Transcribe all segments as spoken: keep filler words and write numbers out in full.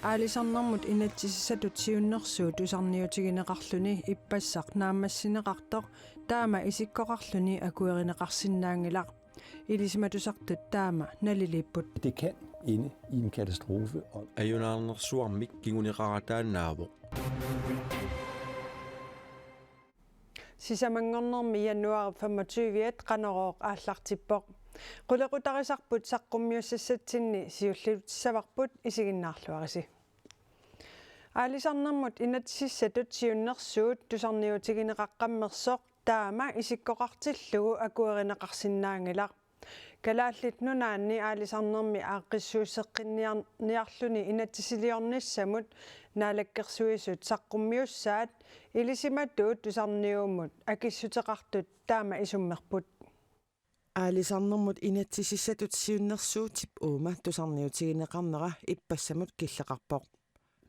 Aalisarnermut inatsisissatut siunnersuut tusarniutigineqarluni ippassaq naammassineqartoq taama isikkoqarluni akuerineqarsinnaanngilaq. Ilisimatusartut taama naliliipput. Det kan ende i en katastrofe. Og Ajunaarnersuarmik kinguneqarataannaavoq. Sisamanngornermi januar femogtyve Qanorooq aallartippoq. Qulequtarisarput saqqummiussassatsinni siulliutissavarput, isiginnaarluarisi. Aalisarnermut inatsisissatut siunnersuut tusarniutigineqaqqammersoq taama isikkoqartillugu akuerineqarsinnaanngilaq. Kalaallit Nunaanni aalisarnermi aaqqissuusseqqinniarniarluni inatsisiliornissamut Naalakkersuisut saqqummiussaat ilisimatuut tusarniummut akissuteqartut taama isummerput. Aalisarnermut inatsisissatut siunnersuutip uuma tusarniutigineqarnera ippassamut killeqarpoq.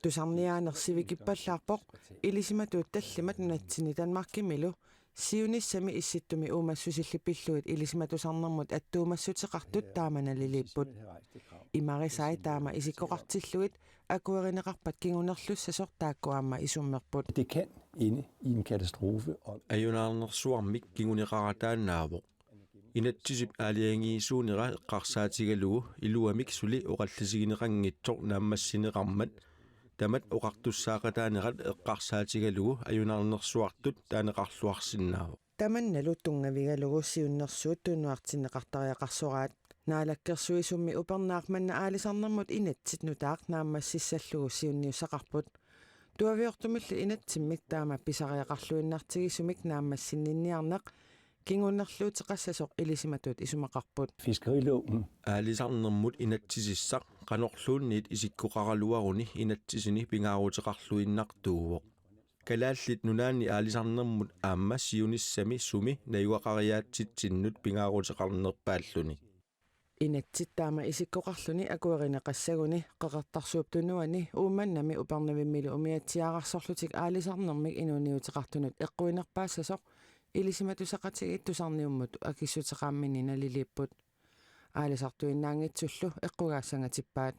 Tusarniaaneq sivikippallaarpoq ilisimatuut tallimat nunatsinni Danmarkimilu siunissami Issittumi uumassusillit pillugit ilisimatusarnermut attuumassuteqartut taama naliliipput. Imarisai taama isikkoqartillugit akuerineqarpat kingunerlussasoq taakku aamma isummerput. Det kan ende i en katastrofe. Og Ajunaarnersuarmik kinguneqarataannaavoq. Inatsisip aalajangiisuunera eqqarsaatigalugu iluamik suli oqallisigineqanngitsoq naammassineqarmat tamat oqartussaaqataanerat eqqarsaatigalugu ajunaarnersuartut taaneqarluarsinnaavoq. Tamannalu tunngavigalugu siunnersuut tunuartinneqartariaqarsoraat. Naalakkersuisummi upernaaq manna aalisarnermut inatsit nutaaq naammassissallugu siunniussaqarput. Tuaviortumilli inatsimmik taama pisariaqarluinnartigisumik naammassinninniarneq kingunerluuteqassasoq ilisimatuut isumaqarput. Fiskeriloven. Aalisarnermut inatsisissaq qanorluunniit isikkoqaraluaruni inatsisini pingaaruteqarluinnartuuvoq. Kalaallit Nunaanni aalisarnermut aamma siunissami sumi najugaqariaatsitsinnut pingaaruteqarnerpaalluni. Inatsit taama isikkoqarluni akuerineqassaguni Qeqertarsuup Tunuani Uummannami Upernavimmilu umiatsiaararsorlutik aalisarnermik inuuniuteqartunut eqquinerpaassasoq ilisimatusaqatigiit tusarniummut akissuteqarminni naliliipput. Aalisartuinnaanngitsullu eqqugaassangatippaat.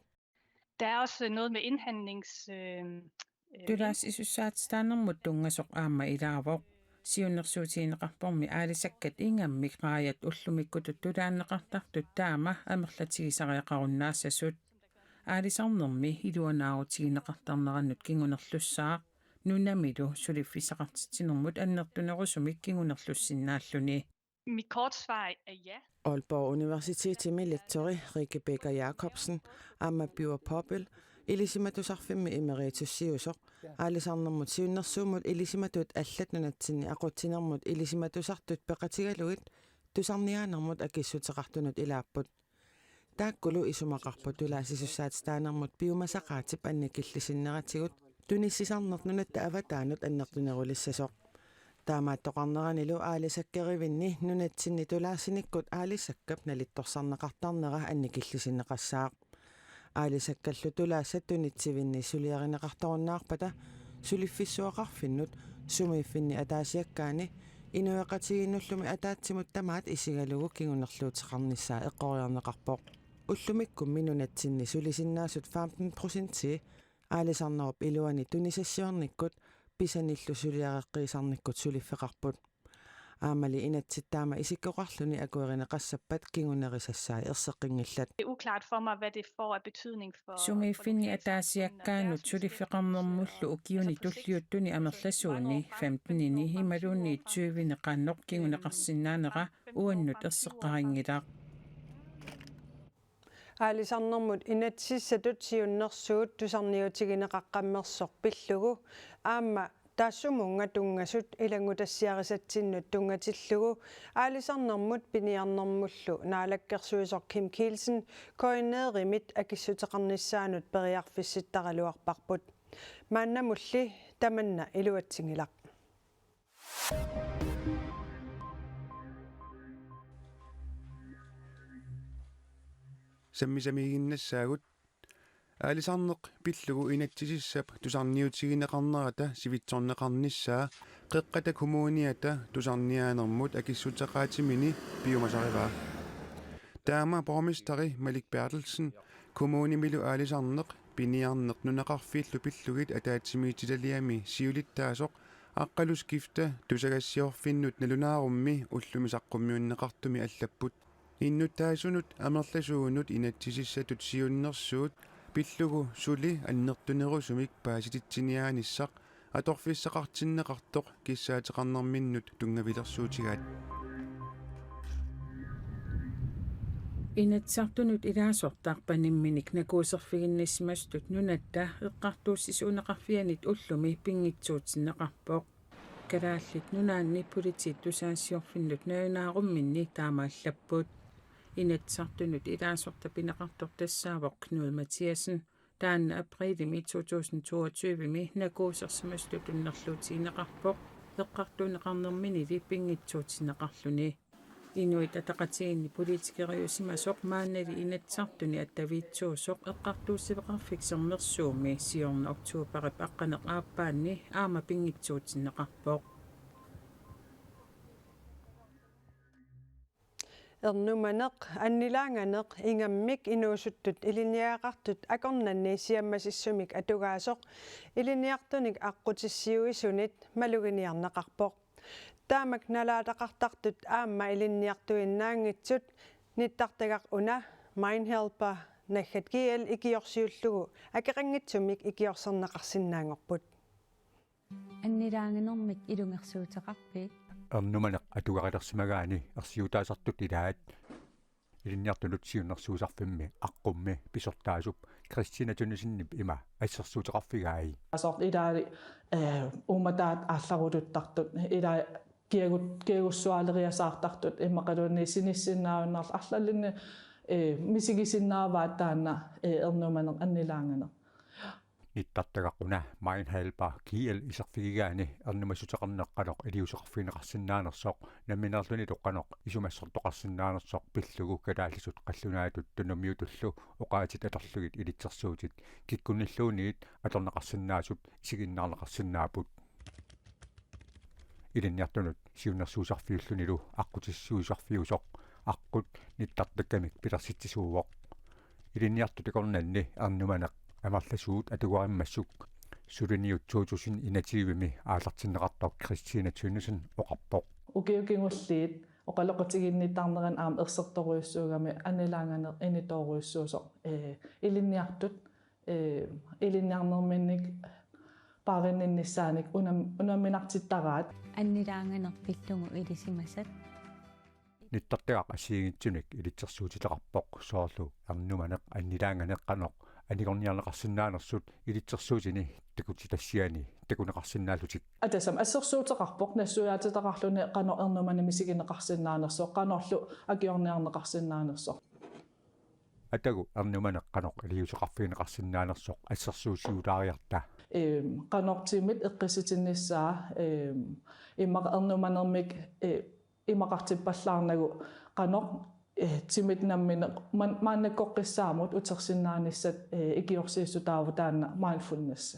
Der er også noget med indhandlings... Øh, øh, Tulaasisussaatitaanermut tunngasoq aamma ilaavoq. Siunnersuutigineqarpormi aalisakkat ingammik raajat ullumikkutut tulaanneqartartut taama amerlatigisariaqarunnaassasut. Aalisarnermi iluanaarutigineqartarnerannut kingunerlussaaq. Nunamilu suliffissaqartitsinermut annertunerusumik kingunerlussinnaalluni. Mit korte svar er ja. Aalborg Universitetimi lektori Rikke Becker Jacobsen aamma Pure Poppel ilisimatusarfimmi emeritussiusoq aalisarnermut siunnersuummut ilisimatut allat nunatsinni aqutsinermut ilisimatusartut peqatigalugit tusarniaanermut akissuteqartunut ilaapput. Taakkulu isumaqarput tulaasisussaatitaanermut piumasaqaatip annikillisinneratigut tunissisarneq nunatta avataanut annertunerulissasoq. Taamaattoqarneranilu aalisakkerivinni nunatsinni tulaasinikkut aalisakkap nalittorsarneqartarnera annikillisinneqassaaq. Aalisakkallu tulaassat tunitsivinni suliarineqartorunnaarpata suliffissuaqarfinnut sumiiffinni ataasiakkaani inuiaqatigiinnullumi ataatsimut tamaat isigalugu kingunerluuteqarnissaa eqqoriarneqarpoq. Ullumikkummi nunatsinni sulisinnaasut femten procentii aalisarnerup iluani tunisassiornikkut pisanillu suliareqqiisarnikkut suliffeqarput. Aammali inatsit taama isikkoqarluni akuerineqassappat kingunerisassai erseqqinngillat. Det er uklart for mig, hvad det får af betydning for... Sumiiffinni ataasiakkaanut suliffeqarnermullu ukiuni tulliuttuni amerlasuuni femtenini imaluunniit tyveni qanoq kinguneqarsinnaanera uannut erseqqarinngilaq. Aalisarnermut inatsisissatut siunnersuut tusarniutigineqaqqammersoq pillugu aamma taassumunnga tunngasut ilanngutassiarisatsinnut tunngatillugu aalisarnermut piniarnermullu naalakkersuisoq Kim Kielsen K N R-imit akissuteqarnissaanut periarfissittaraluarparput. Maannamulli tamanna iluatsinngilaq. Sammisamiiginnassaagut. Aalisarneq pillugu inatsisissap tusarniutigineqarnerata sivitsorneqarnissaa Qeqqata Kommuniata tusarniaanermut akissuteqaatimini piumasarivaa. Taama borgmesteri Malik Berthelsen kommunimilu aalisarneq Piniarneq nunaqarfiillu pillugit ataatsimiititaliami siulittaasoq Aqqalu Skifte tusagassiorfinnut nalunaarummi ullumi saqqummiunneqartumi allapput. Innuttaasunut amerlasuunut inatsisissatut siunnersuut pillugu suli annertunerusumik paasititsiniaanissaq atorfissaqartinneqartoq kissaateqarnerminnut tunngavilersuutigaat. Inatsisartunut ilaasortaq panimminik nakuuserfiginnissisasut nunatta eqqartuussisuuneqarfianit ullumi pinngitsuutinneqarpoq. Kalaallit Nunaanni Politiit tusagassiorfinnut nalunaarumminni taama allapput. Inatsisartunut ilaasortaq pineqartoq tassaavoq Knud Mathiassen. Taanna aprilimi to tusind toogtyve-mi nakuusersimasutut tunniulluutigineqarpoq, eqqartuunneqarnerminili pinngitsuutinneqarluni. Inuit Ataqatigiinni politikeriusimasoq maannali Inatsisartuni attaviitsuusoq Eqqartuussiveqarfik Sermersuumi siorna oktoberip aqqaneq aappaanni aamma pinngitsuutinneqarpoq. Ernumaneq annilaanganeq ingammik inuusuttut ilinniagaqartut akornanni siammasissumik atugaasoq ilinniartunik aqqutissiuisunit maluginiarneqarpoq. Taamak nalaataqartartut aamma ilinniartuinnaanngitsut nittartagaq una MindHelper naggat G L ikiorsiullugu akeqanngitsumik ikiorserneqarsinnaanngorput. Annilaanganermik ilungersuuteqarpit? Ernumaneq atugarilersimagaanni ersiutaasartut ilaat Ilinniartunut Siunnersuisarfimmi aqqummi pisortaasup Christina Tønnesen-ip ima assersuuteqarfigai. Soorlu ilaali, eh, uummataat aallaruluttartut, ilaa kiagut-, kiagussuaaleriasaartartut, immaqaluunniit sinissinnaajunnaarlutik arlalinni, eh, misigisinnaavaat taanna, eh, ernumaneq annilaanganeq. Nittartagaq una MindHelper G L iserfigigaanni ernumassuteqarneq qanoq iliuuseqarfigineqarsinnaanersoq, nammineerlunilu qanoq isumassortoqarsinnaanersoq pillugu kalaallisut qallunaatut tunumiutullu oqaatsit atorlugit ilitsersuutit kikkunnilluunniit atorneqarsinnaasut isiginnaarneqarsinnaapput. Ilinniartunut Siunnersuisarfiullunilu Aqqutissiuisarfiusoq aqqut nittartakkamik pilersitsisuuvoq. Ilinniartut akornanni ernumaneq amerlasuut atugarimmassuk suliniut to tusind enogtyve-mi aallartinneqartoq Christina Tønnesen oqarpoq. Ukiut kingulliit oqaloqatigiinnittarnerani aamma ersertorujussuugami annilaanganeq initoorujussuusoq, eh, ilinniartut, eh, ilinniarnerminnik paarinninnissaanik unam-, unamminartittaraat. Annilaanganeq pillugu ilisimasat. Nittartagaq assigiinngitsunik ilitsersuutitaqarpoq soorlu ernumaneq annilaanganeq qanoq anigorniarneqarsinnaanersut ilitsersuutini takutitassiani takuneqarsinnaallutik. Atassami assersuuteqarpoq nassuiaatitaqarluni qanoq ernumaneq misigineqarsinnaanersoq, qanorlu akiorniarneqarsinnaanersoq. Atagu ernumaneq qanoq iliuuseqarfigineqarsinnaanersoq assersuusiulaariarta. Ehm, qanoq timit eqqissitinnissaa, ehm, immaqa ernumanermik, eh, imaqartippallaarnagu qanoq, eh, timit nammineq man-, maannakkoqqissaarmut utersinnaanissat, eh, ikiorsiissutaavoq taanna mindfulness.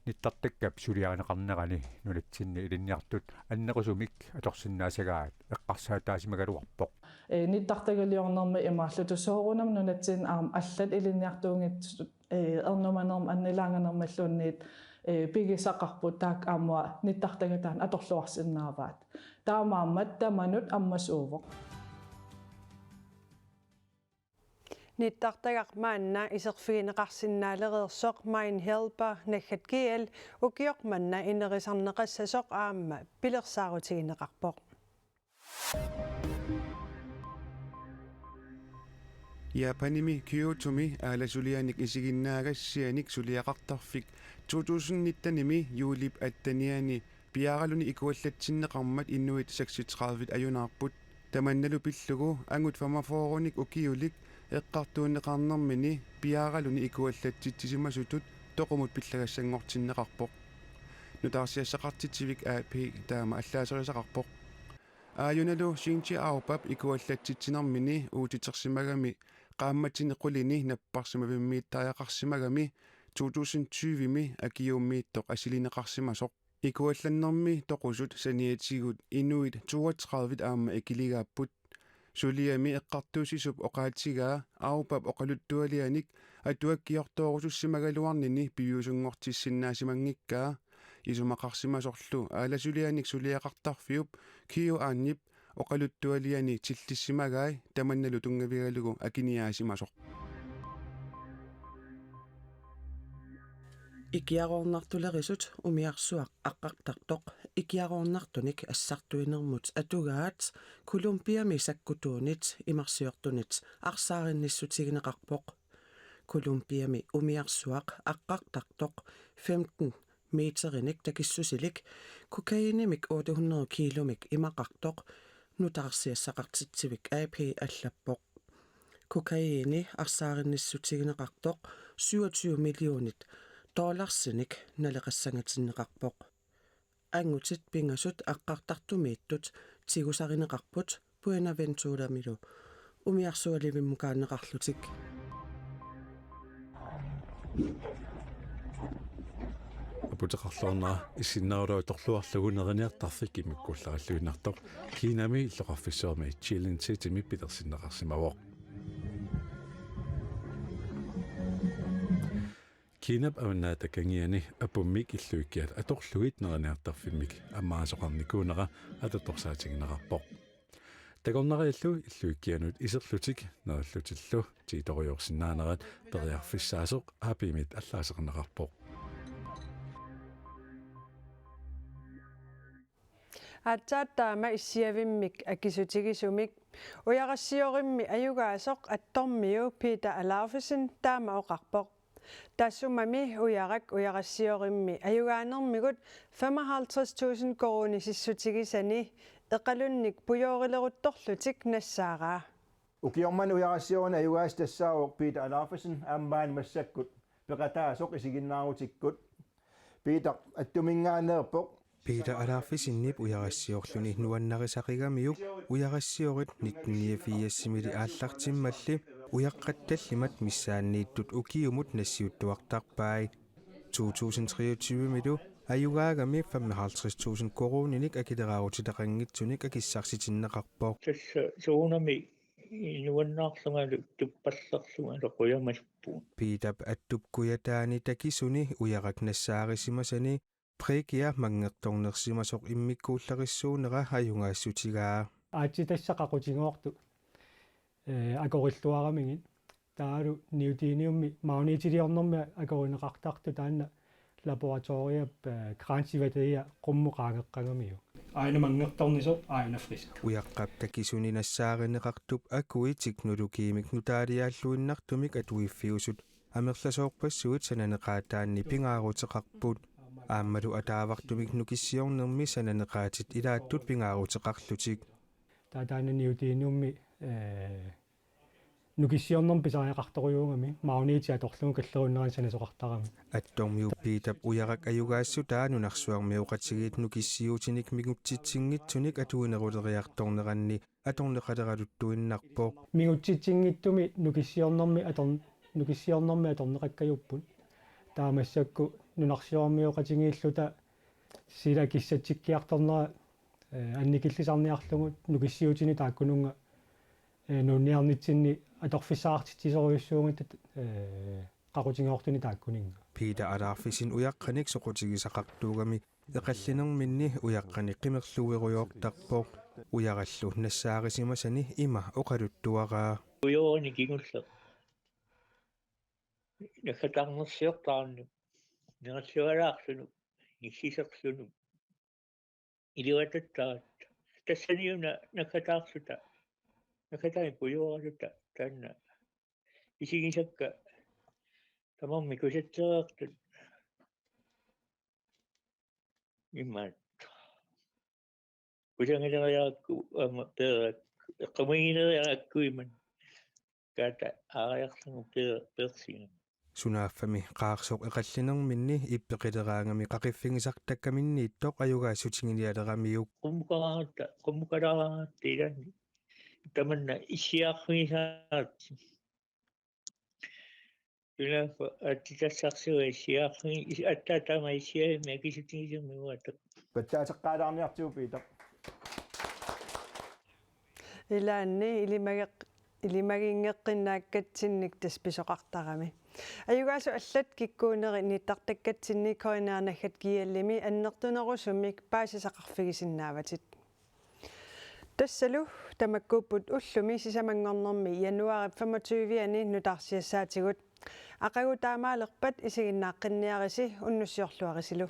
Nittartakkap suliarineqarnerani nunatsinni ilinniartut annerusumik atorsinnaasagaat eqqarsaataasimagaluarpoq. Eh, nittartagaliornermi imaallutut soorunami nunatsinni aamma allat ilinniartuunngitsut, eh, ernumanermut annilaanganermulluunniit, eh, pigisaqarput taakku aamma nittartagaq taanna atorluarsinnaavaat. Taamaammat tamanut ammasuuvoq. Nittartagaq maanna iserfigineqarsinnaalereersoq MindHelper naggat G L ukioq manna inerisarneqassasoq aamma pilersaarutigineqarpoq. Japanimi Kyotomi aalasulianik isiginnaagassianik suliaqartarfik to tusind nitten-imi juulip attenianni piaaraluni ikuallatsinneqarmat inuit seksogtredive ajunaarput. Tamannalu pillugu angut femogfyrrenik ukiulik eqqartuunneqarnermini piaaraluni ikuallatsitsisimasutut toqumut pillagassanngortinneqarpoq. Nutaarsiassaqartitsivik A P taama allaaserisaqarpoq. Aajunalu Shinji Aopap ikuallatsitsinermini uutitersimagami qaammatini qulini napparsimavimmiittariaqarsimagami to tusind tyve-mi akiuummiittoq assilineqarsimasoq. Ikuallannermi toqusut saniatigut inuit toogtredive aamma ikiligaapput. Suliami eqqartuussisup oqaatigaa Aupap oqaluttualianik atuakkiortoorusussimagaluarnini piviusunngortissinnaasimanngikkaa. Isumaqarsimasorlu aalasulianik suliaqartarfiup Kiu Aanip oqaluttualiani tillissimagai tamannalu tunngavigalugu akiniaasimasoq. Ikiaroornartulerisut umiarsuaq aqqartartoq ikiaroornartunik assartuinermut atugaat Colombiami sakkutuunit imarsiortunit arsaarinnissutigineqarpoq. Colombiami umiarsuaq aqqartartoq femten meterinik takissusilik kokainimik otte hundrede kilomik imaqartoq nutaarsiassaqartitsivik A P allappoq. Kokaini arsaarinnissutigineqartoq syvogtyve millionit dollarsinik naleqassangatinneqarpoq. Angutit pingasut aqqartartumiittut tigusarineqarput Buenaventuramilu umiarsualivimmukaaneqarlutik. Aputeqarluarnera issinnaaruloorluarlugu neriniartarfik immikkuullarilluinnartoq Kinami illoqarfissuarmi Chilen Citymik pilersinneqarsimavoq. Kinap avannaata kangiani apummik illuikkiat atorlugit neriniartarfimmik ammaasoqarnikuunera atortorsaatigineqarpoq. Takornariallu illuikkianut iserlutik nerillutillu tiitorujoorsinnaanerat periarfissaasoq A P-mit allaaseqarneqarpoq. Aatsaat taama issiavimmik akisutigisumik ujarassiorimi ajugaasoq attormiu Peter Alaufesen taama oqarpoq. Tassumami ujarak ujarassiorimi ajugaanermigut femoghalvtreds tusind koruunisissutigisani eqalunnik pujoorileruttorlutik nassaaraa. Ukioq manna ujarassioruni ajugaasat tassaavoq Peter Alaufesen aamma maani massakkut peqataasoq isiginnaarutikkut. Peter attuminngaanneerpoq. Peter Alaufesenip ujarassiorluni nuannarisaqigamiuk ujarassiortut nitten niogfirsimi aallartimmalli ujaqqat tallimat missaanniittut ukiumut nassiuttuartarpai. To tusind treogtyve-milu ajugaagami femoghalvtreds tusind koruuninik akileraarutitaqanngitsunik akissarsitinneqarpoq. Tassa soorunami nuannaarlungalu tuppallerlungalu qujamasuppugut. Peterip attup kujataani takisuni ujarak nassaarisimasani brikia manngertornersimasoq immikkuullarissuunera ajugaassutigaa. Aatsitassat qaqutigoortut, eh, akorilluaramigit. Taavalu neodymiummi magnetiliornermi akorineqartartoq taanna laboratoriap, eh, grænseværdier qummut qaangeqqagamiuk. Aana manngertornisoq, aana frisk. Ujaqqap takisuni nassaarineqartup akui teknologiimik nutaaliaalluinnartumik atuiffiusut amerlasoorpassuit sananeqaataanni pingaaruteqarput. Aammalu ataavartumik nukissiornermi sananeqaatit ilaattut pingaaruteqarlutik. Taava taanna neodymiummi, eh, nukissiornermi pisariaqartorujuugami magnetit atorlugu kalleriunnerani sanasoqartarami. Attormiu Peterip ujarak ajugaassutaa nunarsuarmioqatigiit nukissiutinik mingutsitsinngitsunik atuineruleriartorneranni atorneqaleraluttuinnarpoq. Mingutsitsinngitsumi nukissiornermi ator-, nukissiornermi atorneqakkajupput. Taava massakkut nunarsuarmioqatigiilluta sila kissatsikkiartornera, eh, annikillisarniarlugu nukissiutinut taakkununnga, eh, nuunniarnitsinni atorfissaqartitsisorujussuugatta, eh, qaqutigoortuni taakkuninnga. Peter Alaufesen ujaqqanik soqutigisaqartuugami eqallinerminni ujaqqanik qimerluerujoortarpoq. Ujarallu nassaarisimasani ima oqaluttuaraa. Ujoorani kingulleq. Naggataarnersiortarnut. Nerallualaarlunut. Issiserlunut. Iluatattaat. Tassaniuna naggataarluta. Naggataani pujooraluta. Taanna. Isigisakka. Tamarmik kusatsereertut. Imaat. Kusangileriarakku aamma peerakku. Eqqumigileriarakku imaat. Kaata aariarlugu peer-, peersigami. Sunaaffami qaarsoq eqallinerminni ippeqileraangami qaqiffigisartakkaminniittoq ajugaassutigileramiuk. Qummukaratta, qummukaratta ilaanni. Tamanna issiaarfigisaat. Sunaaffa aatsitassarsuaq issiaarfigi-, is-, aatsaat taama issiavimmi akisutigisummi uatak. Pattaateqqaalaarniartigu Peter. Ilaanni ilimageq-, ilimaginngeqqinnaakkatsinnik tassa pisoqartarami. Ajugaasut allat kikkuuneri nittartakkatsinni K N R naggat G L-imi annertunerusumik paasisaqarfigisinnaavatit. Tassalu tamakkuupput ullumi sisamanngornermi januaarip femogtyve-ani nutaarsiassaatigut. Aqagu taamaalerpat isiginnaaqqinniarisi unnussiorluarisilu.